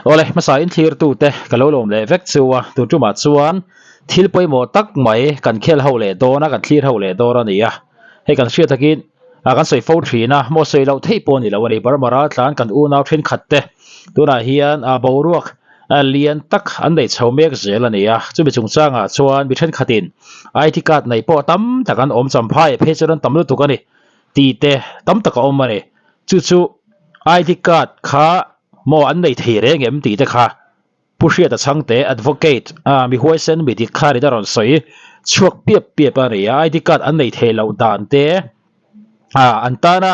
Awle, hmasa in thlir tute ka lo lawm leh vek chu a, tun tumah chuan thil pawimawh tak mai kan khel ho leh dawn a, kan thlir ho leh dawn a ni a. Hei kan hriat takin kan sawi fo thin a, maw sawi loh theih pawh a ni lo a ni. Burma raltlan kan unau thenkhat te tunah hian boruak lian tak an nei chho mek zel a ni a, chumi chungchangah chuan mi thenkhatin ID card nei pawh tam tak an awm champhai phei chuan an tam lutuk a ni tih te tam tak a awm a ni. Chu chu ID card kha maw an nei thei reng em tih te kha Pu Hriata Chhangte Advocate a mi huaisen mi dik kha rin a rawn sawi chhuak piap piap a ni a, ID card an nei thei loh dan te an tana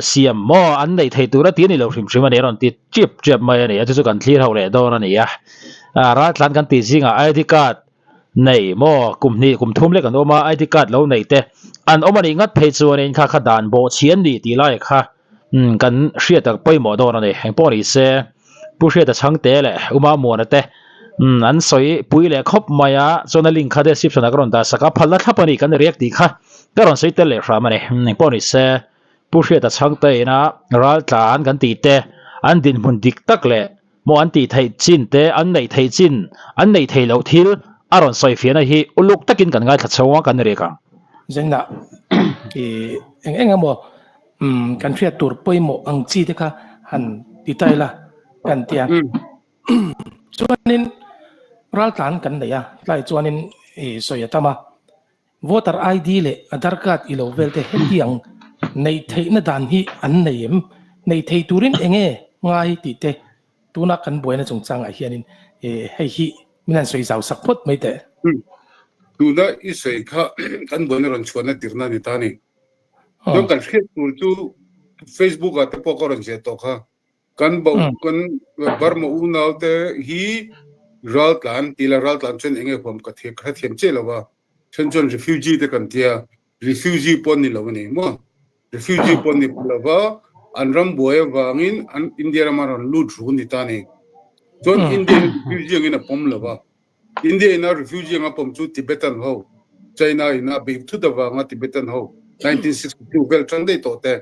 siam maw an nei thei tur a ti a ni lo hrim hrim a ni a rawn ti chiap chiap mai a ni a, chu chu kan thlir ho leh dawn a ni a, raltlan kan tih zingah ID card nei maw kum hnih kum thum lek an awm a, ID card lo nei te an awm a nih ngat phei chuanin kha kha dan bawh chhi an ni tih lai kha kan hriat tak pawimawh dawn a ni. Engpawh ni se Pu Hriata Chhangte leh Uma Muana te an sawi pui leh khawp mai a, chuan a link kha description ah ka rawn dah sak a, phalna thlap a ni kan react tih kha ka rawn sawi tel leh hram a ni. Engpawh ni se Pu Hriata Chhangte ina raltlan kan tih te an dinhmun dik tak leh Maw an tih theih chin te, an neih theih chin, an neih theih loh thil a rawn sawi fiahna hi uluk takin kan ngaithla chho ang kan riak ang. Zengna i eng eng emaw kan hriat tur pawimawh ang chi te kha han ti ta ila kan ti a. Chuanin raltlan kan nei a, tlai chuanin i sawi a tam a. Voter ID leh Aadhaar card i lo vel te hetiang neih theihna dan hi an nei em? Neih thei turin eng nge ngai tih te tuna kan buaina chungchangah hianin hei hi min han sawi zau sak phawt mai teh. Tuna i sawi kha kan buaina rawn chhuahna tirhna a ni ta a ni. Chuan kan hriat tur chu Facebook ah te pawh ka rawn ziah tawh kha. Kan bo kan Burma unau te hi raltlan ti la raltlan chuan enge huam ka thiam ka hrethiam chiah lo a then chuan refugee te kan tia refugee pawh an ni lo a ni maw refugee pawh an ni lo va an ram buai avangin an India rama rawn lut ru ni ta ni chuan India hian refugee angin a pawm lo va India ina refugee anga pawm chu Tibetan ho China ina bei thut avanga Tibetan ho 1962 vel tang daih tawh te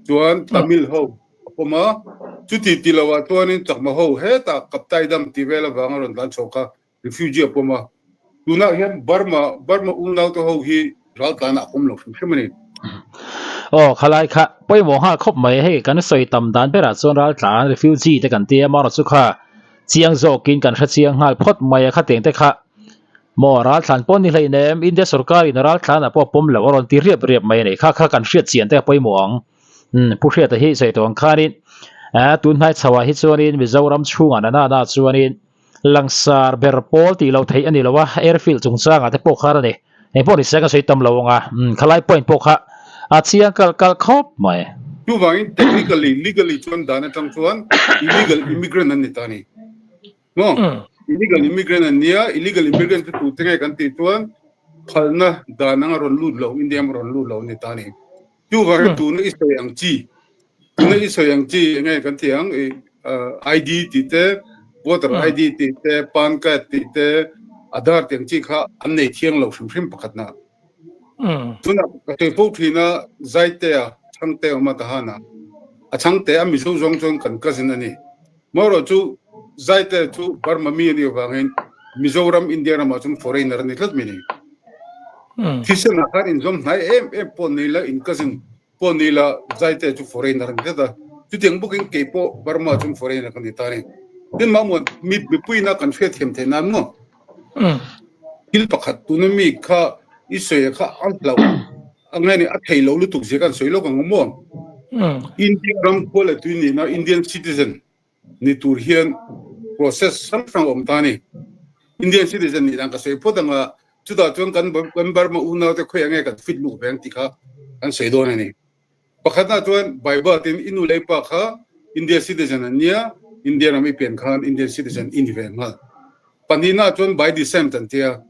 chuan Tamil ho a pawm a, chuti ti lo ah chuanin Chakma ho hetah Kaptai dam tih vel avanga rawn tlan chho kha refugee a pawm a, tunah hian Burma Burma unau te ho hi raltlanah a pawm lo hrim hrim a ni. Aw khalai kha pawimawh nghal khawp mai, hei kan sawi tam dan berah chuan raltlan refugee te kan ti a, amaherawhchu chu kha chiang zawkin kan hre chiang nghal phawt mai a, khatiang te kha maw raltlan pawh ni hleinem India sorkarin raltlanah pawh a pawm loh a rawn ti riap riap mai a ni, kha kha kan hriat chian te a pawimawh ang. Pu Hriata hi sawi tawh ang khanin tun hnai chho ah hi chuanin Mizoram chhungah na na na chuanin langsar ber pawl tih loh theih a ni lo a, airfield chungchangah te pawh khan a ni. Eng pawh ni se ka sawi tam lo ang a, khalai point pawh kha a chiang kalh kalh khawp mai. Chuvangin technically, legally chuan dan atang chuan illegal immigrant an ni ta a ni. Maw? Illegal immigrant an nia, illegal immigrant chu tute nge kan tih chuan phalna dan anga rawn lut lo, India ram rawn lut lo an ni ta a ni. Chuvangin tuna i sawi ang chi, tuna i sawi ang chi eng nge kan tih ang i ID tih te, voter ID tih te, PAN card tih te, Aadhaar tih ang chi kha an nei thiang lo hrim hrim pakhatna. Tunah ka sawi fo thin a, Zaitea, Chhangte awm a Tahana, a Chhangte a Mizo zawng chuan kan cousin a ni. Marawh chu Zaitea chu Burma mi a nih avangin Mizoram, India ramah chuan foreigner a ni tlat mai a ni. Thisen ah khan inzawm hnai em em pawh ni la, in cousin pawh ni la, Zaitea chu foreigner a ni tlat a. Chutiang bawkin kei pawh Burma chuan foreigner ka ni ta a ni. Tin Mahmuan, mi mipuiin a kan hriatthiam theih nan maw? Thil pakhat tuna mi kha i sawi a kha a hlauh a ngai ni, a thei lo lutuk zia kan sawi lawk ang maw? India ram khua leh tui nihna Indian citizen ni tur hian process hrang hrang a awm ta a ni. Indian citizen nih dan ka sawi phawt ang a, chutah chuan kan kan Burma unau te khawiah nge kan fit luh ve ang tih kha kan sawi dawn a ni. Pakhatna chuan Bible tin i nu leh i pa kha India citizen an nia, India ram i pian khan Indian citizen i ni ve nghal. Pahnihna chuan by descent an tia,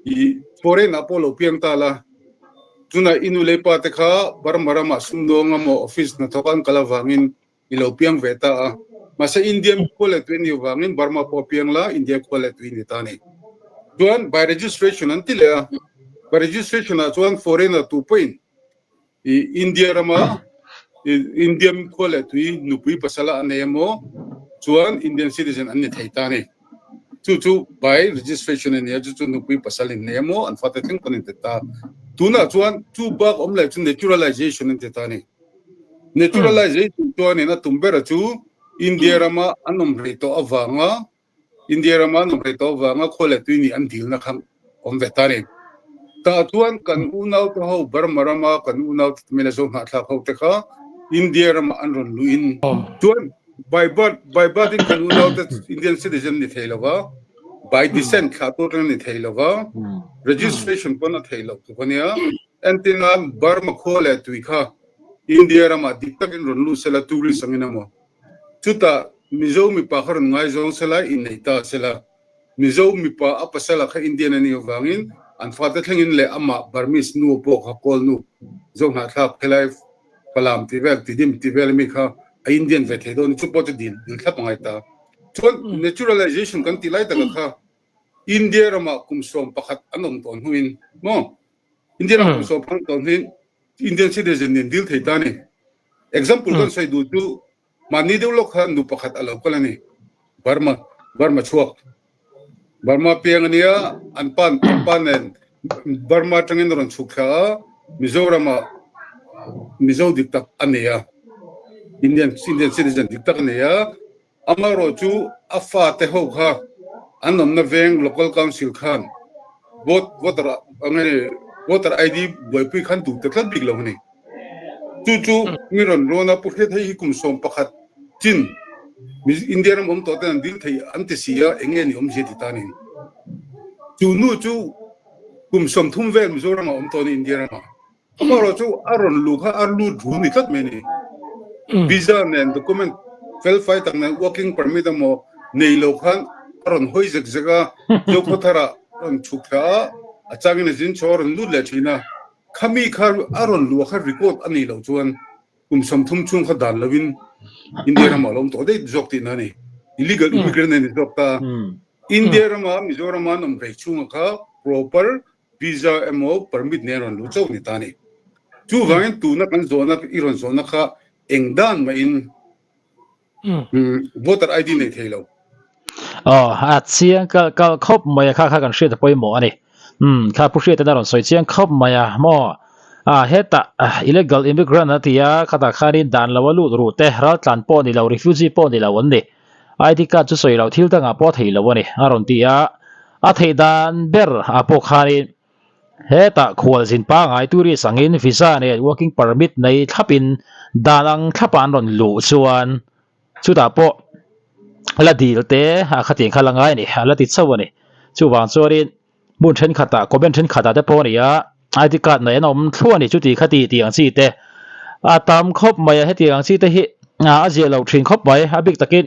i foreign ah pawh lo piang ta la, tunah i nu leh i pa te kha Burma ramah sumdawng emaw office hnathawk an kal avangin i lo piang ve ta a, mahse Indian khua leh tui ni avangin Burma pawh piang la India khua leh tui ni ta a ni. Chuan by registration an ti leh a, by registration ah chuan foreigner tu pawhin I India rama Indian khua leh tui nupui pasal a nei emaw chuan Indian citizen an ni thei ta a ni. Chu chu by registration a ni a, chu chu nupui pasal in nei emaw an fate thleng pawn an ti ta. Tunah chuan chu bak awm leh chu naturalization an ti ta a ni. Naturalization chuanin a tum bera chu India rama an awm rei tawh avanga India rama an awm rei tawh avanga khaw leh tui nih an dilna kha awm ve ta a ni. Tah chuan kan unaute ho Burma rama kan unaute te Mizo hnahthlak ho te kha India rama an rawn luhin chuan by birth by birth in kan unaute Indian citizen ni thei lova by descent thlah tur ni thei lova registration pawn a thei loh tluk a nia. Entirnan Burma khua leh tui kha India ramah dik takin rawn lut sela tourist angin emaw chutah Mizo mipa kha rawn ngaizawng sela innei ta sela Mizo mipa a pasala kha Indian a nih avangin an fate thlengin leh amah Burmese nu pawh kha Kawl nu Zohnahthlak helai Falam tih vel Tidim tih vel ami kha a Indian ve thei dawn a ni chu pawh chu dil dil thlap a ngai ta. Chuan naturalization kan tih lai taka kha India ramah kum 11 an awm tawh hnuin maw Indian ram kum 11 tawh hnuin Indian citizen nen dil thei ta a ni. Example kan sawi duh chu Mahni deuh lawk kha nu pakhat a lo kal a ni. Burma, Burma chhuak. Burma piang a nia, an pa, an pa nen Burma atangin a rawn chhuk thla a, Mizoramah Mizo dik tak a nei a, Indian, Indian citizen dik tak a nei a. Amaherawh chu a fate ho kha an awmna veng Local Council khan vote voter nge voter ID buaipui khan duh ta tlat bik lo a ni. Chu chu mi rawn rawn a, Pu Hriat hei hi kum 11 chin India ram awm tawh ten an dil thei an ti si a, eng nge ni awmzia ti ta a ni. Chu nu chu kum 30 vel Mizoram ah awm tawh a ni India ramah. Amaherawh chu a rawn luh kha a lut ru ni tlat mai a ni. Visa nen document fel fai tak nen working permit emaw nei lo khan a rawn hawi zek zek a, Zokhawthar ah a rawn chhuk thla a, a changin a zin chho a rawn lut leh thin a. Khami kha a rawn luh kha record a nih loh chuan kum 30 chhung kha dan lovin India ramah a lo awm tawh daih zawk tihna a ni. Illegal immigrant a ni zawk ta. India rama Mizoram-a an awm rei chhunga kha proper Visa emaw permit nen rawn luh chauh ni ta a ni. Chuvangin tuna kan zawhna i rawn zawhna kha eng dan mahin voter ID nei thei lo. Aw, a chiang kal kal khawp mai a, kha kha kan hriat a pawimawh a ni. Umm, kha Pu Hriat in a rawn sawi chiang khawp mai a, maw? A, hetah illegal immigrant a ti a, khatah khanin dan lo a lut ruh te, raltlan pawh ni lo, refugee pawh ni lo an ni. ID card chu sawi loh thil dangah pawh a thei lo a ni, a rawn ti a. A theih dan ber ah pawh khanin hetah khualzin pangngai tourist angin visa nen working permit nei thlapin dan ang thlapa an rawn luh chuan chutah pawh la dil te a khatiang kha la ngai a ni, a la ti chauh a ni. Chuvang chuanin Hmun thenkhatah, comment thenkhatah te pawh a ni a, ID card nei an awm thluah a ni chuti kha ti tih ang chi te a tam khawp mai a, hetiang ang chi te hi a ziah loh thin khawp mai, a bik takin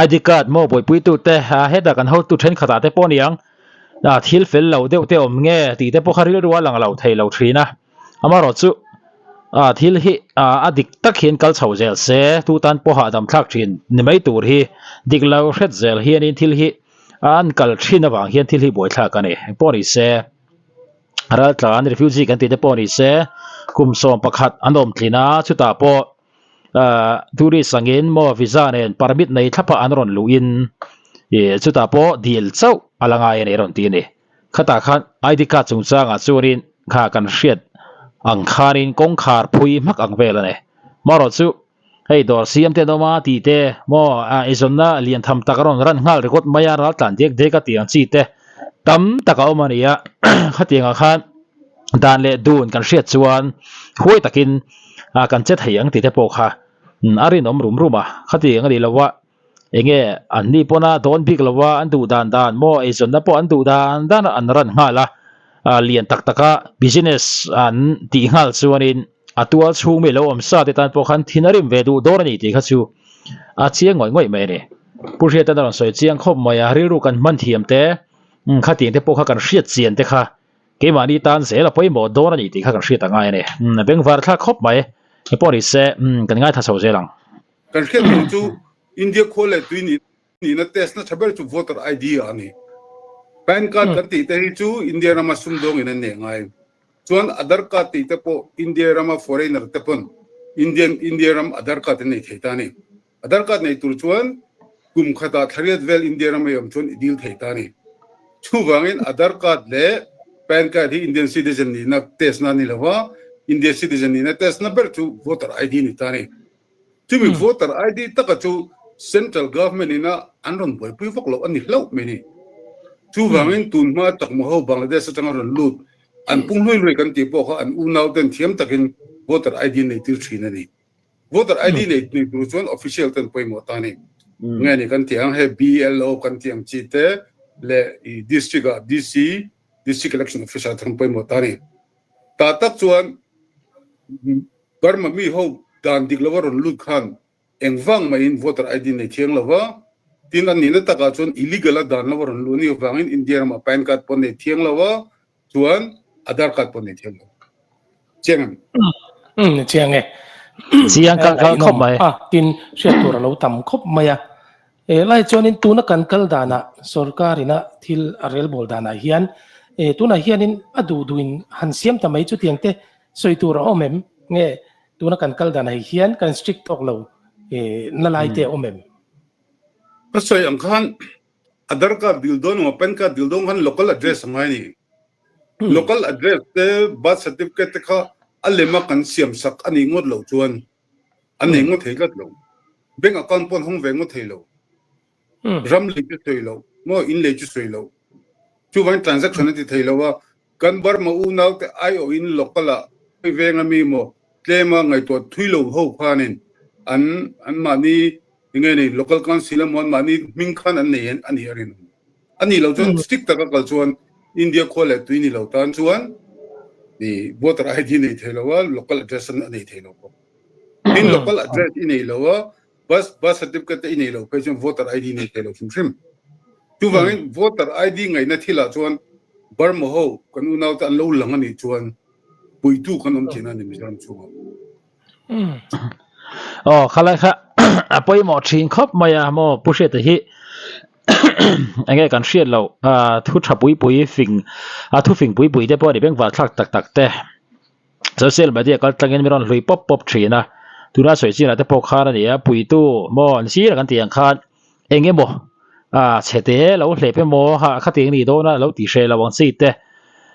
ID card maw buaipuitu te hetah kan hotu thenkhatah te pawh a ni ang, thil fel lo deuh te awm nge tih te pawh kha rilru a lang lo thei lo thin a, amaherawh chu thil hi a dik tak hian kal chho zel se, tu tan pawh hahdam thlak thin ni mai tur hi dik lo hret zel hianin thil hi. An kal thin avang hian thil hi buaithlak a ni. Engpawh ni se, raltlan, refugee kan tih te pawh ni se, kum 11 an awm tlin a, chutah pawh ahh tourist angin maw visa nen permit nei thlap a an rawn luhin ih chutah pawh dil chauh a la ngai a ni a rawn ti a ni. Khatah khan ID card chungchangah chuanin kha kan hriat ang khanin kawngkhar phui hmak ang vel a ni. Marawh chu Hei dawr siam te an awm a tih te maw a eizawnna lian tham tak a rawn ran nghal ringawt mai a ral tlan dek dek a tih ang chi te tam tak a awm a ni a khatiang ah khan dan leh dun kan hriat chuan huai takin ah kan che thei ang tih te pawh kha a rinawm rum rum a khatiang a nih loh a. Enge an ni pawn a dawn bik lo a, an duh dan dan maw eizawnna pawh an duh dan dan an ran nghal a, lian tak tak a business an tih nghal chuanin a tual chhung mi lo awm sa te tan pawh khan thin a rim ve duh dawn a ni tih kha chu a chiang ngawih ngawih mai a ni. Pu Hriatan a rawn sawi chiang khawp mai a, rilru kan hman thiam te, khatiang te pawh kha kan hriat chian te kha keimahni tan zel a pawimawh dawn a ni tih kha kan hriat a ngai a ni. A bengvar thlak khawp mai, pawh ni se kan ngaithla chho zel ang. Kan hriat tur chu India khua leh tui nih nihna test na tha ber chu voter ID ah a ni. Pan card kan tih te hi chu India rama sumdawng in an nei ngai. Chuan Aadhar card tih te pawh India rama foreigner te pawn Indian India ram Aadhar card an nei thei ta a ni. Aadhar card nei tur chuan. Kum khatah thlariat vel India ram a awm chuan i dil thei ta a ni. Chuvangin Aadhaar card leh PAN card hi Indian citizen nihna test na a ni lo va, India citizen nihna test na ber chu voter ID a ni ta a ni. Chumi voter ID taka chu central government ina an rawn buaipui vak loh a ni hlauh mai a ni. Chuvangin tun hma Chakma ho Bangladesh atanga rawn lut an pung hlui hlui kan tih pawh kha an unau ten thiam takin voter ID an nei tir thin a ni. Voter ID nei nei tur chuan official ten pawimawh ta a ni. Nge ni kan tih ang hei BLO kan tih ang chi te leh i district ah DC, District Election Officer te kan pawimawh ta a ni. Tah tak chuan Burma mi ho dan dik lova rawn lut khan engvang mahin voter ID nei thiang lova, tin an nihna takah chuan illegal a dan lova rawn luh a nih avangin India ramah PAN card pawh nei thiang lova, chuan Aadhaar card pawh nei thiang lo. Chiang em? Umm chiang e. Chiang kal kal khawp mai. A tin hriat tur a lo tam khawp mai a. E lai chuanin tuna kan kal danah sorkar ina thil a relbawl danah hian e tunah hianin a duh duhin han siam ta mai chutiang te Sawi tur a awm em? Nge tuna kan kal dan ah hian kan strict tawk lo na lai te a awm em? Ka sawi ang khan Aadhaar card dil dawn emaw PAN card dil dawn khan local address a ngai a ni. Local address te birth certificate te kha a lem a kan siam sak a nih ngawt loh chuan an nei ngawt thei tlat lo. Bank account pawh an hawng ve ngawt thei lo. Ram lei chu sawi loh maw in lei chu sawi loh. Chuvangin transaction a ti thei lo a, Kan Burma unaute aiawhin local ah hawi veng ami maw tlema ngaihtuah thui lo ho khanin an anmahni enge ni local council emaw anmahni hming khan an nei a nih a rinawm. A nih loh chuan strict taka kal chuan India khua leh tui ni lo tan chuan i voter ID nei thei lo a, local address a nei thei lo bawk. Tin local address i nei lo a, Bus birth certificate te i nei lo phei chuan voter ID nei thei lo hrim hrim. Chuvangin voter ID ngaihna thilah chuan Burma ho kan unau te an lo lang a nih chuan puitu kan awm thin a ni Mizoram chhungah. Aw khalai kha a pawimawh thin khawp mai a maw Pu Hriata hi enge kan hriat loh thu tha pui pui fing a thu fing pui pui te pawh a ni bengvar thlak tak tak te. Social media kal tlangin min rawn hlui pawp pawp thin a, tuna sawi chinah te pawh khan a ni a, puitu maw an sir kan tih ang khan eng emaw ah chhe te lo hlep emaw ha khatiang a nih dawn a lo tih hreh lo ang chi te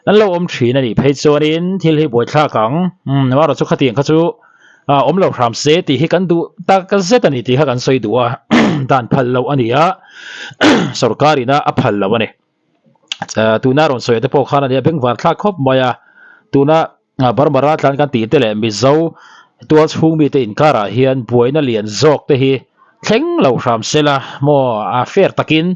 an lo awm thin a nih phei chuanin thil hi buaithlak ang umm amaherawhchu chu khatiang kha chu ah awm lo hram se tih hi kan duh tak zet a ni tih kha kan sawi duh a dan phal loh a ni a sorkar ina a phal loh a ni. Tuna rawn sawi te pawh khan a nia bengvar thlak khawp mai a, tuna Burma raltlan kan tih te leh Mizo tual chhung mite inkarah hian buaina lian zawk te hi thleng lo hram se la maw a fair takin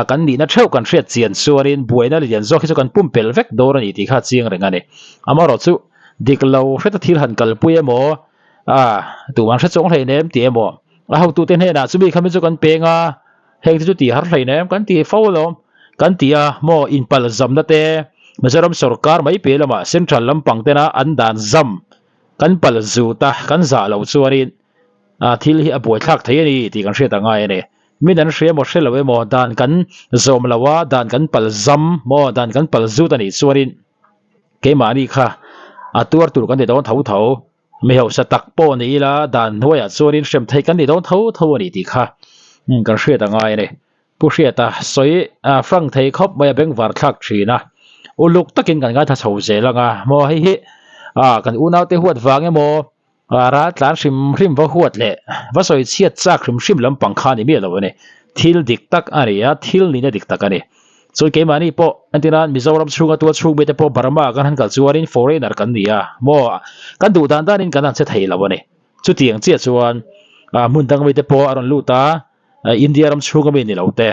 kan nihna theuh kan hriat chian chuanin buaina lian zawk hi chu kan pumpelh vek dawn a ni tih kha a chiang reng a ni. Amaherawhchu dik lo hreta thil han kalpui emaw a tuman hre chuang hleinem tih emaw a hotute hnenah chumi kha mi chu kan peng a, Heng te chu tih har hlein em kan ti fo alawm kan ti a maw inpal zamna te Mizoram sorkar mai piah lamah central lampang tena an dan zam kan pal zut a kan zah loh chuanin ah thil hi a buaithlak thei a ni tih kan hriat a ngai a ni. Min an hria emaw hre lo emaw dan kan zawm lo a dan kan pal zam maw dan kan pal zut a nih chuanin keimahni kha a tuar tur kan ti dawn tho tho. Mi hausa tak pawh ni ila dan hnuaiah chuanin hrem theih kan ni dawn tho tho a ni tih kha kan hriat a ngai a ni. Pu Hriata sawi frank thei khawp mai a bengvar thlak thin a, uluk takin kan ngaithla chho zel ang a, maw hei hi kan unaute huat vang emaw ral tlan hrim hrim va huat leh va sawi chhiat chak hrim hrim lampang kha a ni miah lo a ni. Thil dik tak a ni a, thil nihna dik tak a ni. Chuan keimahni pawh entirnan Mizoram chhunga tual chhung mite pawh Burma kan han kal chuanin foreigner kan ni a maw kan duh dan danin kan han che thei lo a ni. Chutiang chiah chuan hmun dang mite pawh a rawn lut a, India ram chhunga mi ni lo te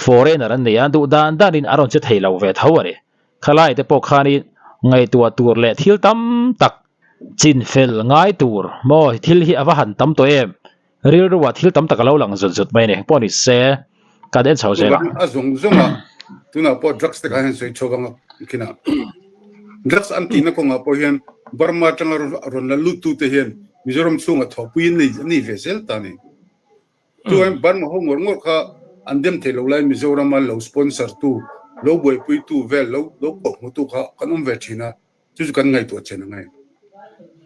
foreigner an ni a, duh dan danin a rawn che thei lo ve tho a ni. Khalai te pawh khanin ngaihtuah tur leh thil tam tak chinfel ngai tur maw thil hi a va han tam tawh em. Rilruah thil tam tak a lo lang zut zut mai a ni. Pawh ni se, kan en chho zel a. A zawng zawng a, tunah pawh drugs te kha hian sawi chho vang a khin a. Drugs an tihna kawngah pawh hian Burma atanga rawn la lut tute hian Mizoram chhungah thawhpui an nei an nei ve zel ta a ni. Chuan Burma ho ngawr ngawr kha an dem thei lo lai Mizorama lo sponsor tu, lo buaipui tu vel, lo lo kawhhmuh tu kha kan awm ve thin a. Chu chu kan ngaihtuah chen a ngai.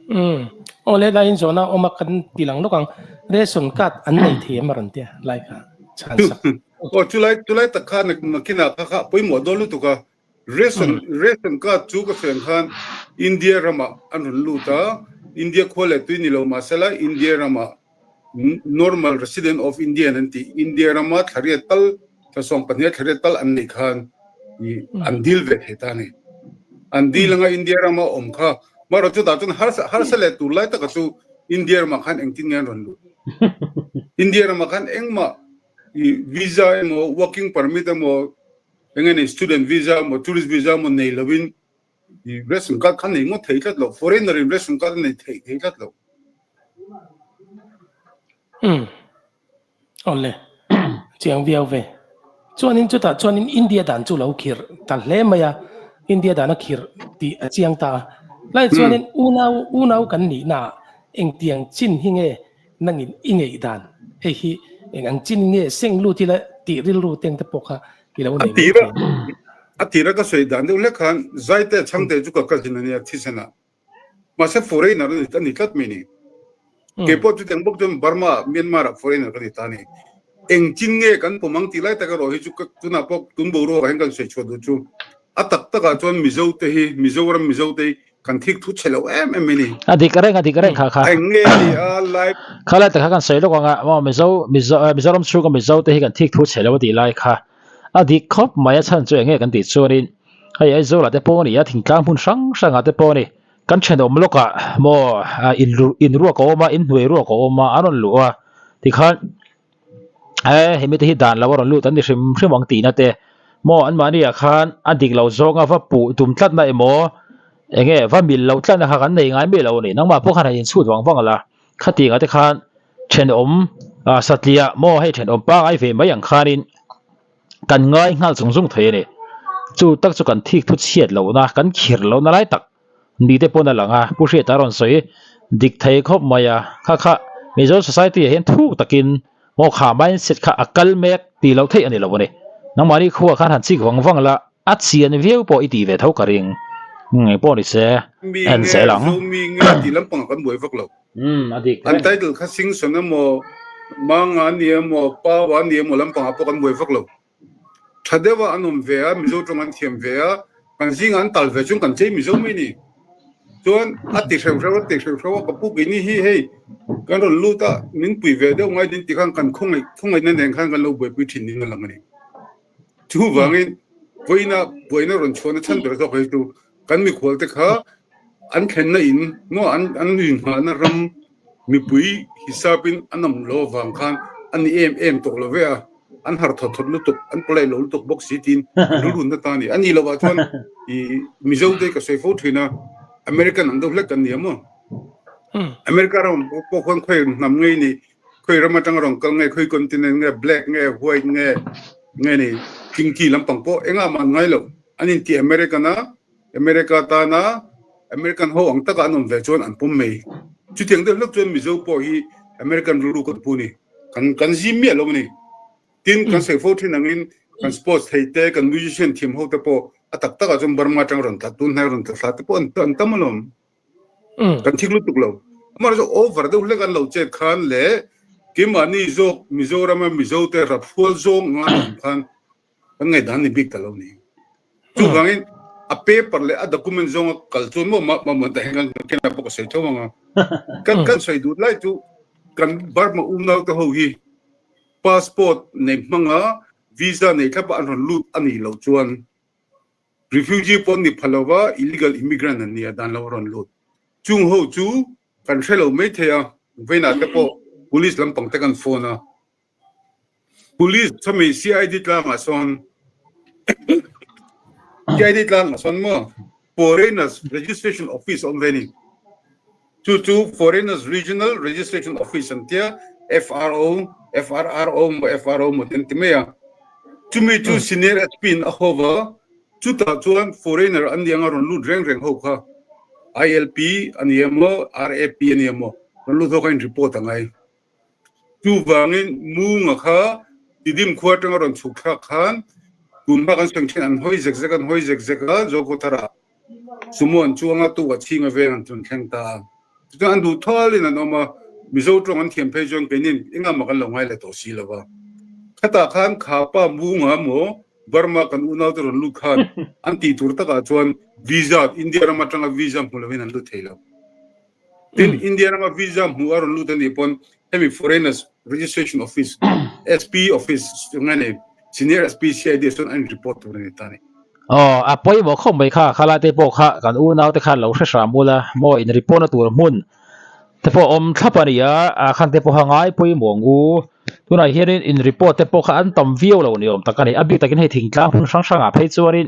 Umm. Aw le laiin zawhna awm a kan ti lang lawk ang. Ration card an nei thei em a rawn tia lai kha chhan sak. Aw chulai chulai tak kha nakinah kha kha pawimawh dawn lutuk a. Ration ration card chu ka sawi ang khan India ramah an rawn lut a, India khua leh tui ni lo mahsela India ramah normal resident of India an tih India rama thlariat tal thla 12 thlariat tal an neih khan an dil ve thei ta a ni. An dil anga India rama awm kha marawh chutah chuan harsa harsa leh tur lai taka chu India ramah khan engtin nge an rawn luh? India ramah khan engmah visa emaw working permit emaw eng nge ni student visa emaw tourist visa emaw nei lovin ration card kha nei ngawt thei tlat lo. Foreigner in ration card a nei thei thei tlat lo. Umm. Awle. Chiang viau ve. Chuanin chutah chuanin India dan chu lo khirh ta hle mai a, India dan a khirh tih a chiang ta a. Lai chuanin unau unau kan nihna ah engtiang chin hi nge nangin i ngeih dan? Hei hi eng ang chin nge seng lut ila tih rilru teng te pawh kha i lo nei mai thei. A tira ka sawi dan deuh hlek khan Zaite chhangte chu ka cousin a nia thisen ah. Mahse foreigner a ni a ni tlat mai ni. Kei pawh chutiang bawk chuan Burma, Myanmar ah foreigner ka ni ta a ni. Engtin nge kan pawm ang tih lai tak erawh hi chu ka tunah pawh tun boruakah hian kan sawi chhuah duh chu a tak takah chuan Mizo te hi Mizoram Mizo te hi kan thik thu chhe lo em em mai ni. A dik reng a dik reng kha kha. Eng nge ni a lai. Kha lai tak kha kan sawi lawk ang a maw Mizo Mizo Mizoram chhunga Mizo te hi kan thik thu chhe lo a tih lai kha a dik khawp mai a chhan chu eng nge kan tih chuanin Hei Aizawlah te pawh a ni a, thingtlang hmun hrang hrangah te pawh a ni. Kan thenawm lawkah maw in in ruak a awm a, in hnuai ruak a awm a, an rawn luh a. Tikhan e hemi te hi dan lo a rawn lut an ni hrim hrim ang tihna te maw anmahniah khan a dik lo zawnga va puh tum tlatna emaw eng nge va mil loh tlatna kha kan nei ngai miah lo a ni. Nangmah pawh khan han inchhut vang vang la, khatiangah te khan thenawm satliah maw hei thenawm pangngai ve mai ang khanin Kan ngai nghal chung chung thei a ni. Chu tak chu kan thik thu chhiat lohna, kan khir lohna lai tak ni te pawn a lang a, Pu Hriata rawn sawi dik thei khawp mai a, kha kha Mizo society ah hian thuk takin maw kha mindset kha a kal mek tih loh theih a ni lo a ni. Nangmahni khuaa khan han chik vang vang la, a chian viau pawh i tih ve tho ka ring. Engpawh ni se, Mi en nge zel ang. Zo mi nge tih lampangah kan buai vak lo. Umm a dik An reng. title kha Singson emaw, Manga a ni emaw, Paua a ni emaw lampangah pawh kan buai vak lo. Tha deuha an awm ve a, Mizo tawng an thiam ve a, kan zingah an tal ve chuan kan chei Mizo mai ni. Chuan a ti hreuh hreuh a ti hreuh hreuh a, ka pu keini hi hei kan rawn lut a, min pui ve deuh ngai din ti khan kan khawngaih khawngaihna nen khan kan lo buaipui thin niin a lang a ni. Chuvangin vawiina buaina rawn chhuahna chhan ber zawk hi chu Kan mikhualte kha an thlenna in maw an an inngahna ram mipui hisapin an awm lo avang khan a ni em em tawh lo ve a, an har thawt thawt lutuk, an polite lo lutuk bawk si tiin an rilrunna ta a ni. A nih lovah chuan i Mizo te ka sawi fo thin a, American ang deuh hlek kan ni a maw? America ram pawh khuan khawi hnam ngei ni, khawi ram atanga rawn kal nge, khawi continent nge, black nge, white nge, nge ni, kinky lampang pawh engah mah an ngai lo. An inti American a, America tana American ho ang taka an awm ve chuan an pawm mai. Chutiang deuh hlek chuan Mizo pawh hi American rilru kan pu ni. Kan kan zim miah lo a ni. Tin, kan sawi fo thin angin kan sports thei te, kan musician thiam ho te pawh a tak takah chuan Burma atanga rawn tla tun hnai rawn tla thla te pawh an an tam alawm. Kan thik lutuk lo. Amaherawhchu over deuh hlek an lo chet khan leh keimahni zawk Mizorama Mizo te raphual zawng anga an awm khan Kan ngaihdan ni bik ta lo ni. Chuvangin a paper leh a document zawnga kal chuan maw mah mah ta hian kan kena pawh ka sawi tho ang a. Kan kan sawi duh lai chu kan Burma unau te ho hi passport nei hmanga visa nei thlapa an rawn lut a nih loh chuan refugee pawh an ni pha lova illegal immigrant an ni a dan lo a rawn lut. Chung ho chu kan hre lo mai thei a, vawiinah te pawh police lampang te kan phone a. Police chami CID tlangah sawn CID tlangah sawn maw Foreigners Registration Office a awm ve a ni. Chu chu Foreigners Regional Registration Office an tia FRO, FRRO maw FRO maw te an ti mai a. Chumi chu Senior SP in a ho va, chutah chuan foreigner an nih anga rawn lut reng reng ho kha ILP a ni emaw RAP a ni emaw rawn lut ho kha in report a ngai. Chuvangin Munga kha Tidim khua atanga rawn chhuk thlak khan tunhma kan sawi thin an hawi zek zek an hawi zek zek a, Zokhawthara Sumo an chuang a, tuk a chhing a veng an rawn thleng ta a. Tichuan an duh thalin an awm a. Mizo tawng an thiam phei chuan keinin engah mah kan lo ngai leh tawh si lo va. Khatah khan Khapa Munga maw Burma kan unaute rawn lut khan an tih tur takah chuan visa India ram atanga visa hmu lovin an lut thei lo. Tin, India rama visa hmu a rawn lut a nih pawn hemi Foreigners Registration Office, SP Office nge nei Senior SP CID ah chuan an in report tur a ni ta a ni. Aw, a pawimawh khawp mai kha, khalai te pawh kha kan unau te khan lo hre hram ula maw in report na tur hmun te pawh awm thlap a ni a, ah khan te pawh kha ngai pawimawh ang u. Tunah hianin in report te pawh kha an tam viau lo ni awm tak a ni, a bik takin hei thingtlang hmun hrang hrangah phei chuanin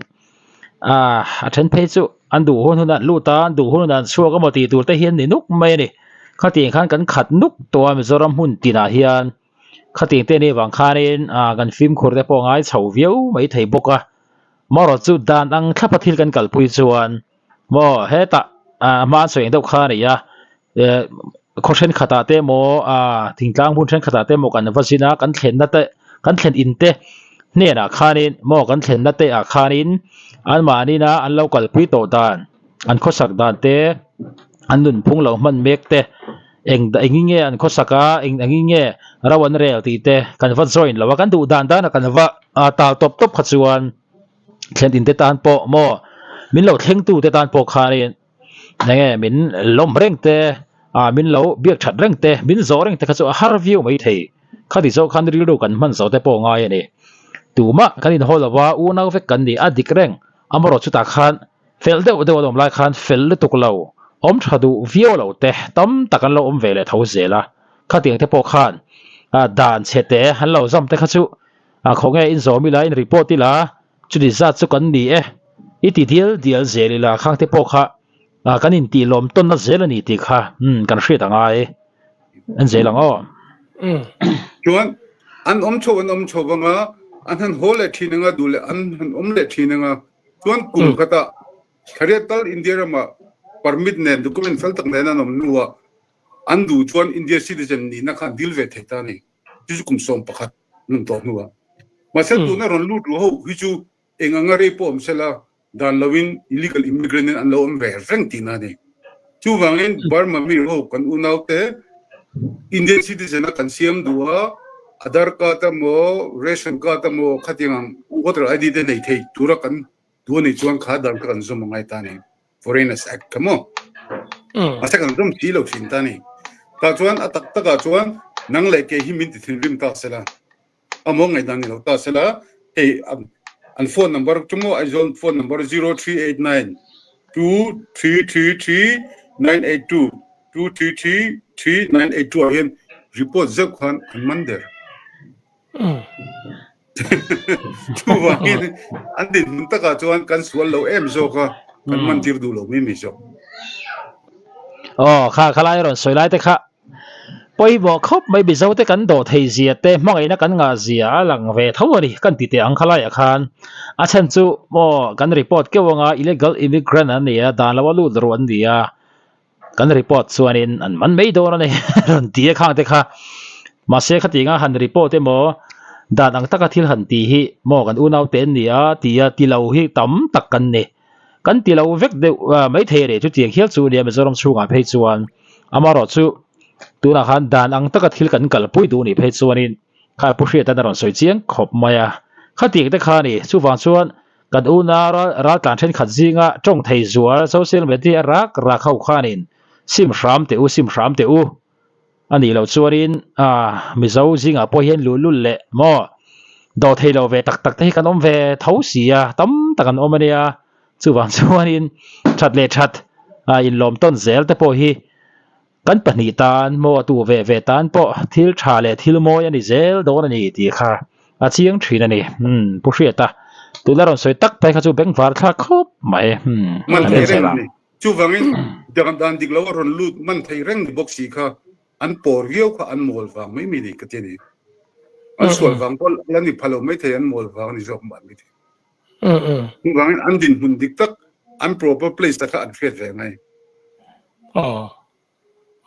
ah a then phei chu an duh hun hun an lut a, an duh hun hun an chhuak emaw tih tur te hian ni nuk mai a ni. Khatiang khan kan khat nuk tawh a Mizoram hmun tinah hian khatiang te anih avang khanin ah kan fimkhur te pawh a ngai chho viau mai thei bawk a. Marawh chu dan ang thlapa thil kan kalpui chuan maw hetah ah hma an sawi ang deuh kha a ni a, eh khaw thenkhatah te emaw ah thingtlang hmun thenkhatah te emaw kan va zin a, kan thlenna te kan thlen in te hnenah khanin maw kan thlenna te ah khanin anmahnina an lo kalpui tawh dan an khawsak dan te an nunphung lo hman mek te eng engin nge an khawsak a eng engin nge ro an rel tih te kan va join lo a kan duh dan dan a kan va tal tawp tawp kha chuan thlen in te tan pawh maw min lo thleng tu te tan pawh khanin enge min lawm reng te ah min lo biak that reng te min zawh reng te kha chu a har viau mai thei khati zawh khan rilru kan hman zawh te pawh a ngai a ni tumah kan inhaw lo va unau vek kan ni a dik reng amarawh chutah khan fel deuh deuh an awm lai khan fel lutuk lo awm tha duh viau lo te tam tak an lo awm ve leh tho zel a khatiang te pawh khan ah dan chhe te an lo zam te kha chu ah khawnge in zawm ila in report ila Chuti zat chu kan ni e, i ti dial dial zel ila khang te pawh kha kan intih lawm tawnna zel a ni tih kha kan hriat a ngai en zel ang aw. Chuan an awm chho an awm chho vanga an han haw leh thin anga duh leh an han awm leh thin anga chuan kum khatah thariat tal India ramah permit nen document fel tak nen an awm hnuah an duh chuan India citizen nihna kha an dil ve thei ta a ni. Chu chu kum 11 nun tawh hnuah. Mahse tuna rawn lut ru ho hi chu eng anga rei pawh awm sela dan loin illegal immigrant in an lo awm ve reng tihna a ni. Chuvangin Burma mi ho kan unaute Indian citizen a kan siam duh a, Aadhaar card emaw ration card emaw khatiang ang voter ID te nei thei tura kan duh a nih chuan kha dan kha kan zawm a ngai ta a ni. Foreigners Act kha maw? Mahse kan zawm si lo thin ta ni. Tah chuan a tak takah chuan nang leh kei hi min ti thinrim ta sela, a maw ngaihdan ni lo ta sela, hei an phone number chu maw Aizawl phone number 0389 2333 982 2333 982 ah hian report zeuh khan an man der. Chuvangin an dinhmun takah chuan kan sual lo em zawk a, kan man tir duh lo mai mai zawk. Aw, kha khalai rawn sawi lai te kha pawimawh khawp mai Mizo te kan dawh thei zia te hmangaihna kan ngah zia a lang ve tho a ni kan ti teh ang khalaiah khan. A chhan chu maw kan report keuh anga illegal immigrant an ni a, dan lo a lut ruh an ni a. Kan report chuanin an man mai dawn a ni rawn ti a khang te kha. Mahse khatinga han report emaw dan ang taka thil han tih hi maw kan unau te an ni a tia ti lo hi tam tak kan ni. Kan ti lo vek deuh mai thei a ni chutiang hial chu nia Mizoram chhungah phei chuan amaherawh chu tunah khan dan ang taka thil kan kalpui duh nih phei chuanin kha Pu Hriatan a rawn sawi chiang khawp mai a. Khatiang te kha a ni chuvang chuan Kan unau raltlan thenkhat zinga tawng thei zual social media rak rak ho khanin sim hram teh u, sim hram teh u a nih loh chuanin Mizo zingah pawh hian luhlul leh maw dawh thei lo ve tak tak te hi kan awm ve tho si a, tam tak an awm a nia. Chuvang chuanin that leh that inlawm tawn zel te pawh hi Kan pahnih tan maw a tu ve ve tan pawh thil tha leh thil mawi a ni zel dawn a ni tih kha a chiang thin a ni. Umm Pu Hriata, tuna rawn sawi tak phei kha chu bengvar thlak khawp mai. Umm Man thei reng a ni. Chuvangin dan dik lo a rawn lut man thei reng ni bawk si kha an pawr viau kha an mawl vang mai mai ni ka ti a ni. An sual vang pawh la ni pha lo mai thei an mawl vang a ni zawk mah mai thei. Chuvangin an dinhmun dik tak an proper place te kha an hriat ve ngai. Aw.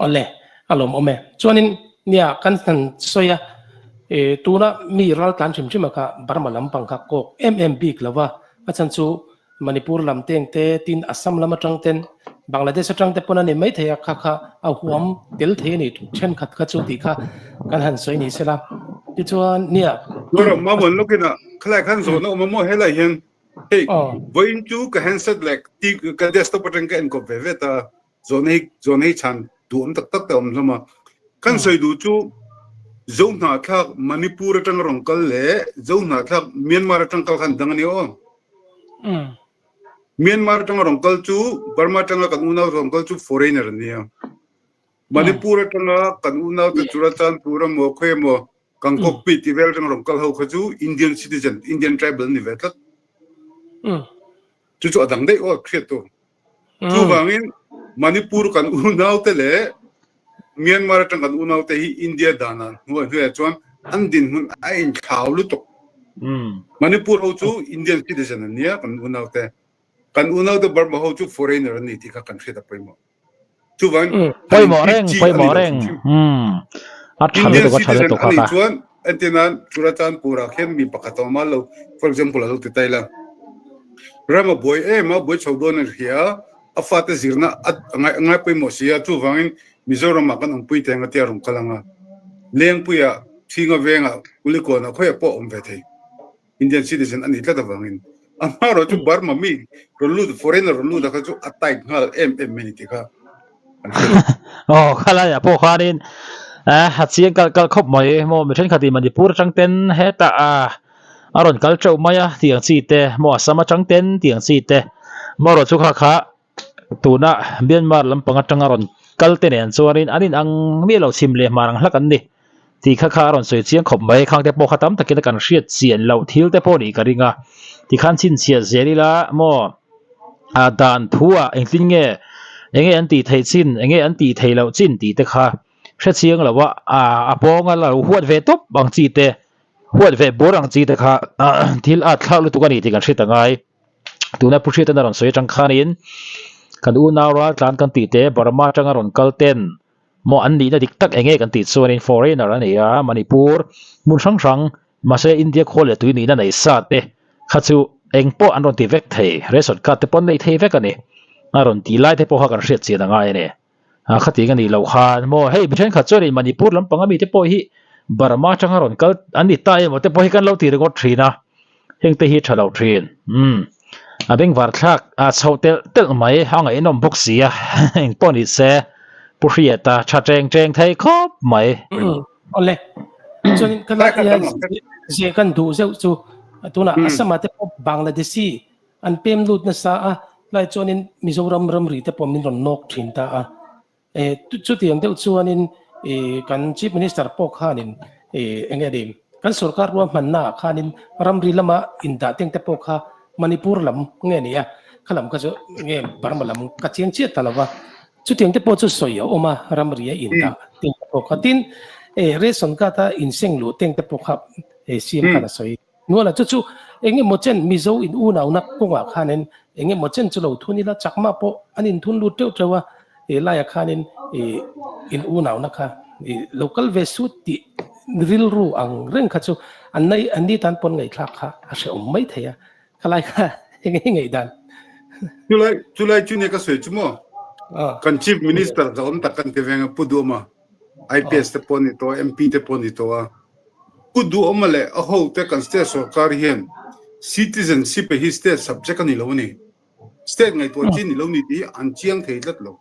Awle, a lawm awm e. Chuanin nia kan han sawi a, e tuna mi raltlan hrim hrim a kha Burma lampang kha kawk em em bik lo va, a chhan chu Manipur lam teng te tin Assam lam atang ten Bangladesh atang te pawn a ni mai thei a, kha kha a huam tel thei a ni thenkhat kha chu tih kha kan han sawi ni sela. Tichuan nia. Chuan Mamuan lawkin a khalai khan zawhna awm a maw helai hian hei vawiin chu ka handset leh ka desktop atang ka enkawp ve ve ta zawhna hi zawhna hi chhan duhawm tak tak te a awm hlawm a. Kan sawi duh chu Zohnahthlak Manipur atanga rawn kal leh Zohnahthlak Myanmar atang kal khan dang a ni aw. Myanmar atanga rawn kal chu Burma atanga kan unau rawn kal chu foreigner an nia. Manipur atanga kan unau te Churachandpur emaw khawi emaw Kangkokpi tih vel atanga rawn kal ho kha chu Indian citizen, Indian tribal an ni ve tlat. Chu chu a dang daih aw hriat tur. Chuvangin Manipur kan unau te leh Myanmar atang kan unau te hi India danah hnuai hnuaiah chuan an dinhmun a inthlau lutuk. Manipur ho chu Indian citizen an nia kan unau te. Kan unau te Burma ho chu foreigner an ni tih kha kan hriat a pawimawh. Chuvangin Pawimawh reng, pawimawh reng. A tha Indian lutuk, a tha citizen lutuk a nih kha. chuan entirnan Churachandpur-ah khian mi pakhat a awm a lo, for example a lo ti ta ila. Ram a buai em a, buai chho dawn a hria, a fate zirna a ngai pawimawh si a, chuvangin Mizoramah kan awmpui teng a tia rawn kal ang a, Lengpuiah, Thinga vengah, Kulikawnah khawiah pawh a awm ve thei. Indian citizen a nih tlat avangin. A hma erawh chu Burma mi rawn lut, foreigner rawn lut a kha chu a tight nghal em em mai a ni tih kha kan hre lo. Aw, khalaiah pawh khanin a chiang kalh kalh khawp mai maw, mi thenkhatin Manipur atang ten hetah a a rawn kal teuh mai a tiang chi te maw Assam atang ten tiang chi te maw erawh chu kha kha tuna Myanmar lampang atanga rawn kal te nen chuanin an inang miah lo chhim leh hmar ang hlak an ni tih kha kha a rawn sawi chiang khawp mai khang te pawh kha tam takin a kan hriat chian loh thil te pawh nih ka ring a tikhan chhinchhiah zel ila maw a dan thu ah engtin nge enge an tih theih chin enge an tih theih loh chin tih te kha hre chiang lo a a pawnga lo huat ve tawp ang chi te. Huat ve bur ang chi te kha thil at thlak lutuk a ni tih kan hre ta ngai. Tuna Pu Hriatan a rawn sawi atang khanin kan unau raltlan kan tih te Burma atanga rawn kal ten maw an nihna dik tak enge kan tih chuanin foreigner a ni a, Manipur hmun hrang hrang mahse India khawl leh tui nihna nei sa te kha chu eng pawh an rawn ti vek thei, ration card te pawh an nei thei vek a ni. A rawn tih lai te pawh kha kan hriat chian a ngai a ni. A khati ka nih loh khan maw hei mi thenkhat chuan in Manipur lampang ami te pawh hi Burma atanga rawn kal an ni ta emaw te pawh hi kan lo ti ringawt thin a, heng te hi tha lo thin. Umm a bengvar thlak a chho telh telh mai a ngaihnawm bawk si a engpawh ni se Pu Hriata tha cheng cheng thei khawp mai. Awle chuanin ka la zia kan duh zeuh chu tunah Assam ah te pawh Bangladeshi An pem lut nasa a, tlai chuanin Mizoram ramri te pawh min rawn nawk thin ta a. Chutiang deuh chuanin kan Chief Minister pawh khanin eng nge ni, kan sorkar ruahmanna ah khanin ramri lama indah teng te pawh kha Manipur lam nge ni a, kha lam kha chu nge Burma lam ka chiang chiah ta lo va. Chutiang te pawh chu sawi a awm a, ramri a indah teng te pawh kha. Tin, ration card a inseng luh teng te pawh kha CM khan a sawi. Nuala chu chu eng emaw chen Mizo in unauna kawngah khanin eng emaw chen chu lo thun ila Chakma pawh an inthun lut teuh teuh a, he laiah khanin ih in unauna kha ih lo kal ve sut tih rilru ang reng kha chu an nei an ni tan pawn ngaihthlak kha a hrehawm mai thei a, khalai kha eng nge ngaihdan? Chulai chulai chu nia ka sawi chu maw? Kan Chief Minister zahawm tak kan ti veng a Pu Duhawma IPS te pawh a ni tawh a, MP te pawh a ni tawh a. Pu Duhawma leh a hote kan state sorkar hian citizenship hi state subject a ni lo a ni. State ngaihtuah chi ni lo ni tih hi an chiang thei tlat lo.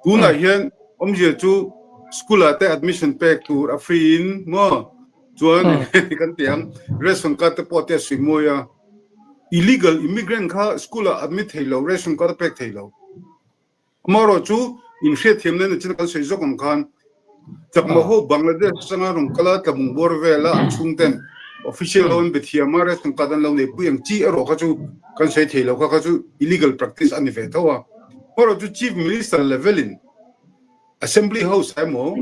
Tunah hian awmzia chu school ah te admission pek tur a free in maw chuan kan ti ang ration card te pawh te a sui mawi a. Illegal immigrant kha school ah admit thei lo, ration card a pek thei lo. Amaherawh chu inhriatthiam nen achin kan sawi zawk ang khan Chakma ho Bangladesh atanga rawn kal a tlabung bawr vela an chhungten official ho an be thiam a ration card an lo nei pui ang chi erawh kha chu kan sawi thei lo kha kha chu illegal practice a ni ve tho a. Amaherawh chu Chief Minister level in Assembly House ah emaw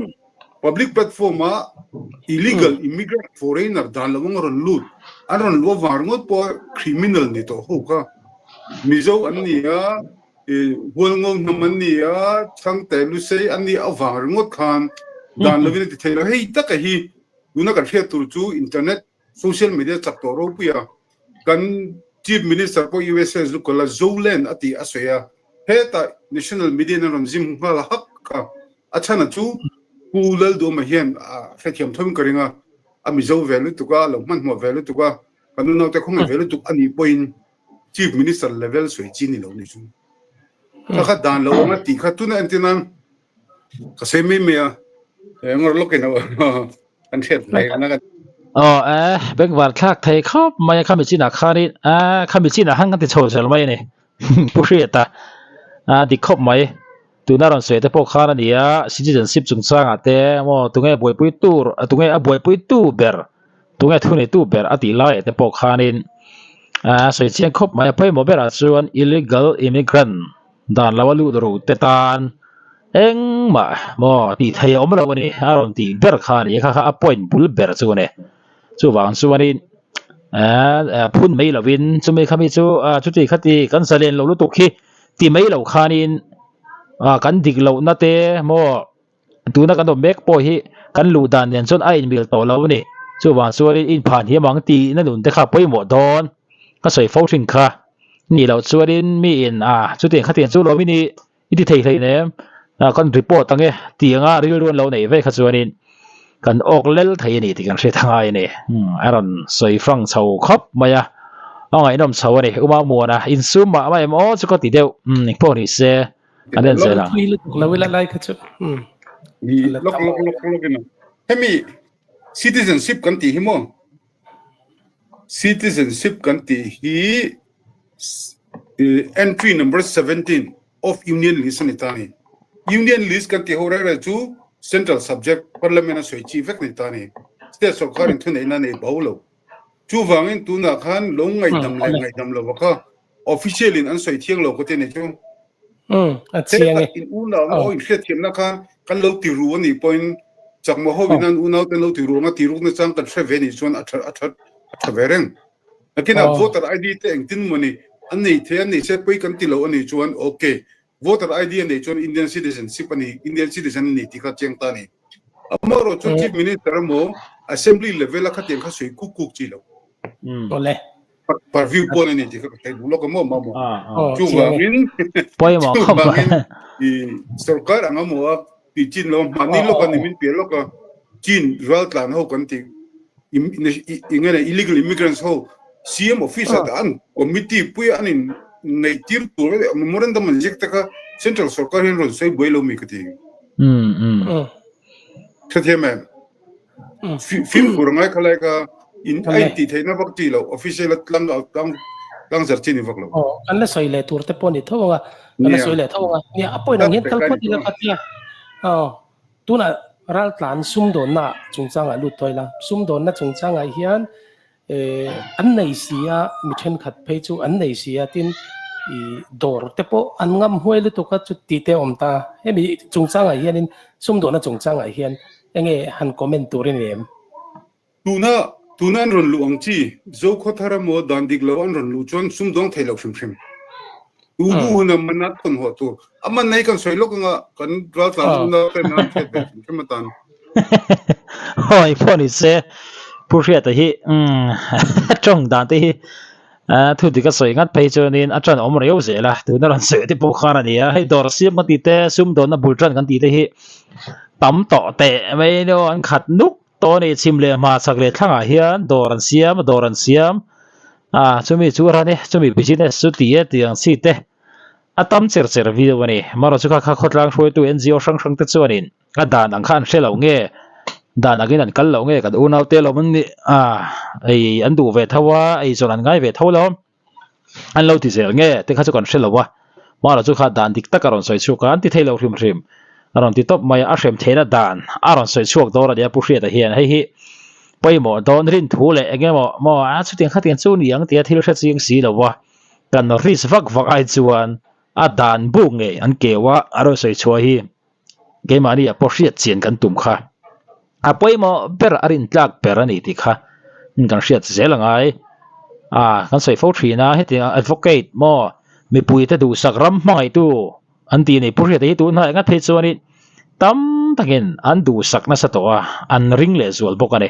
public platform ah illegal immigrant foreigner dan lo ang rawn lut an rawn luah vang ringawt pawh criminal ni tawh ho kha Mizo an ni a Hualngo hnam an ni a, Chhangte Lusei an nih avang ringawt khan dan lovin a ti thei lo. Hei taka hi tuna kan hriat tur chu internet, social media chak tawh ropui a, kan Chief Minister pawh USA zu kal a, Zoland a tih a sawi a. Hetah national media in an rawn zim nghal hak kha a chhan a chu Pu Lalduhawma hian a hrethiam tho in ka ring a, a Mizo ve lutuk a, a lo hmanhmawh ve lutuk a, kan unaute khawngaih ve lutuk a nih pawhin Chief Minister level sawi chi ni lo ni chu. Kha kha dan lo anga tih kha tuna entir nan ka sawi mai mai a, ngawr lawkin a kan hriat mai na kan. Aw e, bengvar thlak thei khawp mai a khami chinah khanin a khami chinah khan kan ti chho zel mai a ni. Pu Hriata a dik khawp mai. Tuna rawn sawi te pawh khan a ni a, citizenship chungchangah te maw tunge buaipui tur tunge a buaipui tu ber tunge thuneitu ber a tih laiah te pawh khanin a sawi chiang khawp mai. A pawimawh berah chuan illegal immigrant dan lo a lut ru te tan engmah maw tih theih a awm lo a ni a rawn tih ber kha a ni a, kha kha a point bul ber chu a ni. Chuvang chuanin eh phun mai lovin chumi khami chu chuti khati kan zalen lo lutuk hi ti mai lo khanin ah kan dik lohna te maw tuna kan awm mek pawh hi kan luh dan nen chuan a inmil tawh lo a ni. Chuvang chuanin inphan hiam ang tihna nun te kha pawimawh dawn ka sawi fo thin kha. Nih loh chuanin miin ah chutiang khatiang chu lawm i nih. I ti thei hlei nem, kan report ang e tih anga rilru an lo neih vek kha chuanin kan awk lel thei a ni tih kan hriat a ngai a ni. A rawn sawi hrang chho khawp mai a, a ngaihnawm chho a ni. Uma Muana insum mah mah em aw chu ka ti deuh, engpawh ni se kan en zel ang. Thui lutuk lo ila lai kha chu. Lawk lawk lawk lawk in hemi citizenship kan tih hi maw Citizenship kan tih hi entry number 17 of Union List a ni ta a ni. Union List kan tih ho reng reng chu Central Subject, Parliament a sawi chi vek a ni ta a ni. State sorkar in thuneihna a nei bo lo. Chuvangin tunah khan lo ngaihdam leh ngaihdam lova kha official in an sawi thiang lo ka ti a ni chu. A chiang e. In unau aw in hriatthiamna kha kan lo ti ru a nih pawhin Chakma ho in an unau te an lo ti ru anga ti rukna chang kan hre ve nih chuan a tha a tha a tha ve reng. Nakinah voter ID te engtin maw ni an nei thei a nei se pawi kan ti lo a nih chuan ok voter ID a neih chuan Indian citizenship a ni Indian citizen a ni tih kha chiang ta a ni. Amaherawh chu Chief Minister emaw Assembly level a khatiang kha sawi kuk kuk chi lo. Awle. Parview pawn a ni tih kha ka thei duh lawk a maw maw maw. Chuvangin pawimawh khawp mai. Chuvangin i sorkar anga maw a ti chin lo mahni lawk a ni min piah lawk a chin raltlan ho kan ti enge illegal immigrants ho CM office ah an committee pui an in neih tir tur memorandum an ziak te kha central sorkar hian rawn sawi buai lo mi ka ti. Hrethiam em? Fimkhur ngai kha lai kha in a in tih theihna vak chi lo official a tlang tlang tlang zar chi ni vak lo. Aw kan la sawi leh tur te pawh ni tho anga kan la sawi leh tho anga nia a point ang hian kal phawt ila ka tia aw tunah raltlan sumdawnna chungchangah lut tawh ila sumdawnna chungchangah hian An nei si a, mi thenkhat phei chu an nei si a, tin i dawr te pawh an ngam huai lutuk a chuti te a awm ta. Hemi chungchangah hianin sumdawhna chungchangah hian enge han comment tur i ni em? Tuna tuna an rawn luh ang chi, Zokhawthar emaw dan dik lo an rawn luh chuan sumdawng thei lo hrim hrim. Tu duh hun a man a thawn haw tur. A man na hi kan sawi lawk anga kan raltlan unau ten an hriat ve hrim hrim atan. Hawi pawh ni se Pu Hriata hi umm tawng dan te hi thu dik a sawi ngat phei chuanin a tan awm reu zel a, tuna rawn sawi te pawh khan a ni a, hei dawr siam kan tih te sumdawnna bul tan kan tih te hi tam tawh teh mai emaw an khat nuk tawh a ni, chhim leh hma chhak leh thlangah hian dawr an siam dawr an siam a chumi chu a ran e chumi business chu ti e tih ang chi te a tam cher cher viau a ni, marawh chu kha kha khawtlang hruaitu NGO hrang hrang te chuanin. A dan ang kha an hre lo nge, dan angin an kal lo nge kan unau te lawm an nih a, ei an duh ve tho a, ei zawn an ngai ve tho lo, an lo ti zel nge te kha chu kan hre lo a, hmara chu kha dan dik tak a rawn sawi chhuak a, an ti thei lo hrim hrim, a rawn ti tawp mai a, a hrem theihna dan a rawn sawi chhuak dawn a nia Pu Hriata hian hei hi pawimawh dawn rin thu leh eng emaw maw a chutiang khatiang chu ni ang tia thil hre chiang si lo a, kan risk vak vak ai chuan a dan buk ngei an keu a, a rawn sawi chhuah hi. Keimahni ah pawh hriat chian kan tum kha a pawimawh ber a rintlak ber a ni tih kha kan hriat zel a ngai. A kan sawi fo thin a hetiang advocate maw mipuite duhsak ram hmangaihtu an tih a ni. Pu Hriata hi tun hnaih ngat phei chuanin tam takin an duhsak nasa tawh a, an ring leh zual bawk a ni.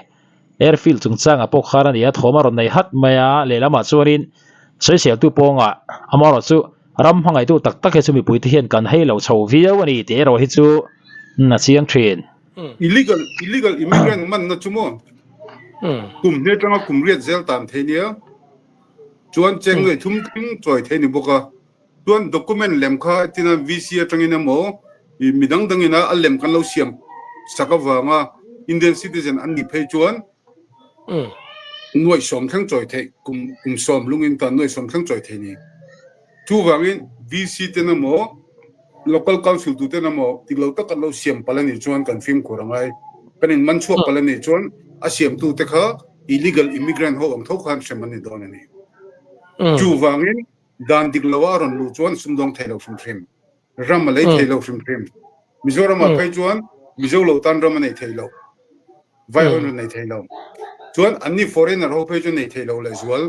Airfield chungchangah pawh khan a ni a, thawm a rawn nei hat mai a, lehlamah chuanin sawiseltu pawngah amaherawhchu. Ram hmangaihtu tak tak hi chu mipuite hian kan hei lo chho viau a ni tih erawh hi chu a chiang thin. Illegal illegal immigrant manna chu maw kum hne atanga kum riat zel tan thei nia chuan cheng nuai thum tling chawi thei ni bawk a chuan document lem kha tina VC atangin emaw midang dangina a lem kan lo siam sak avanga Indian citizen an nih phei chuan Nuaih sawm thleng chawi theih kum kum sawm lungin tan nuaih sawm thleng chawi thei ni. Chuvangin VC ten emaw Local Council tu ten emaw tik lo tak an lo siam palh a nih chuan kan fimkhur a ngai. Kan in man chhuak palh a nih chuan a siamtu te kha illegal immigrant ho ang tho khan hrem an ni dawn a ni. Chuvangin dan dik lo a a rawn luh chuan sumdawng thei lo hrim hrim. Ram a lei thei lo hrim hrim. Mizoramah phei chuan Mizo lo tan ram a nei thei lo. Vai ho in nei thei lo. Chuan anni foreigner ho phei chu nei thei lo lehzual.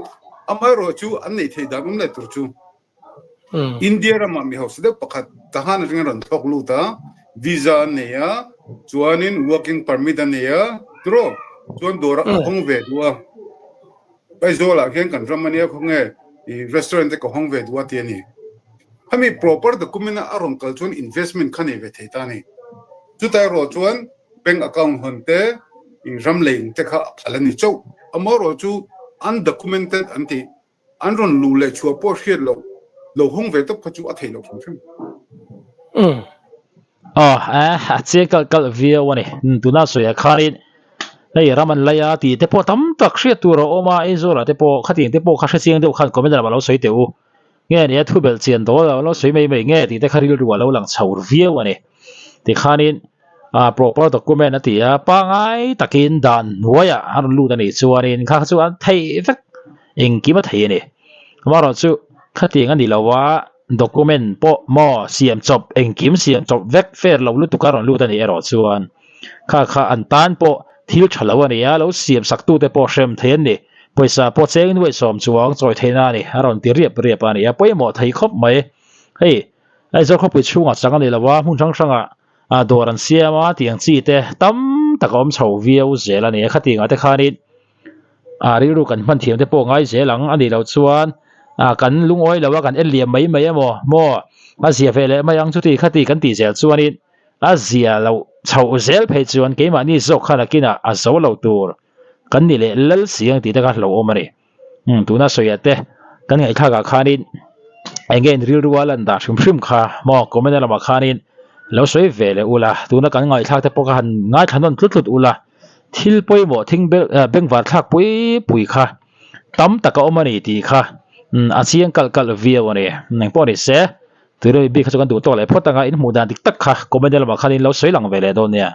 Amaherawh chu an nei thei dan awm leh tur chu India ramah mi hausa deuh pakhat tahan atangin rawn thlawk lut a, visa an nei a, chuanin working permit a nei a, tiraw? Chuan dawr a hawng ve duh a. Aizawlah khian kan ram ania khawnge i restaurant te ka hawng ve duh a ti a ni. Khami proper document a rawn kal chuan investment kha nei ve thei ta a ni. Chutah erawh chuan Bank account hawn te, ram lei te kha a phal a ni chauh. Amaherawh chu undocumented an tih, an rawn luh leh chhuah pawh hriat loh, lo hawng ve tawp kha chu a theih loh hrim hrim. Aw, a chiang kalh kalh viau a ni. Tuna sawiah khanin hei ram an lai a tih te pawh tam tak hriat tur a awm a, Aizawl ah te pawh khatiang te pawh kha hrechiang deuh khan comment lamah lo sawi teh u. Nge nia thu belh chian dawl a lo sawi mai mai nge tih te kha rilru a lo lang chho viau a ni. Tikhanin ah proper document a ti a, pangai takin dan hnuaiah a rawn lut a nih chuanin kha kha chu an theih vek engkim a thei a ni. Amaherawh chu khatiang a ni lo a, document pawh maw siam chawp engkim siam chawp vek fair lo lutuk a rawn lut a nih erawh chuan kha kha an tan pawh thil tha lo a ni a, lo siam sak tute pawh hrem thei an ni. Pawisa pawh cheng nuai sawm chuang chawi theihna a ni, a rawn ti riap riap a ni a, pawimawh thei khawp mai. Hei Aizawl khawpui chhungah chang a ni lo a, hmun hrang hrangah dawr an siam a tih ang chi te tam tak a awm chho viau zel a ni a, khatiangah te khanin rilru kan hman thiam te pawh ngai zel ang a nih loh chuan kan lungawi lo a kan en liam mai mai emaw maw a zia ve leh mai ang chuti khati kan tih zel chuanin a zia loh chhoh zel phei chuan keimahni zawk khan a kinah a zo lo tur kan ni leh lal si ang tih te kha hlauhawm a ni. Umm tuna sawiah te kan ngaihthlak ah khanin eng nge in rilru a lan dah hrim hrim kha maw comment a lamah khanin lo sawi ve leh ula tuna kan ngaihthlak te pawh kha han ngaithla nawn tlut tlut ula thil pawimawh thing bengvar thlak pui pui kha tam tak a awm a ni tih kha umm a chiang kalh kalh viau a ni engpawh ni se tui rei bik kha chu kan duh tawk leh phawt anga in hmuh dan dik tak kha comment a lamah khanin lo sawi lang ve leh dawn nia.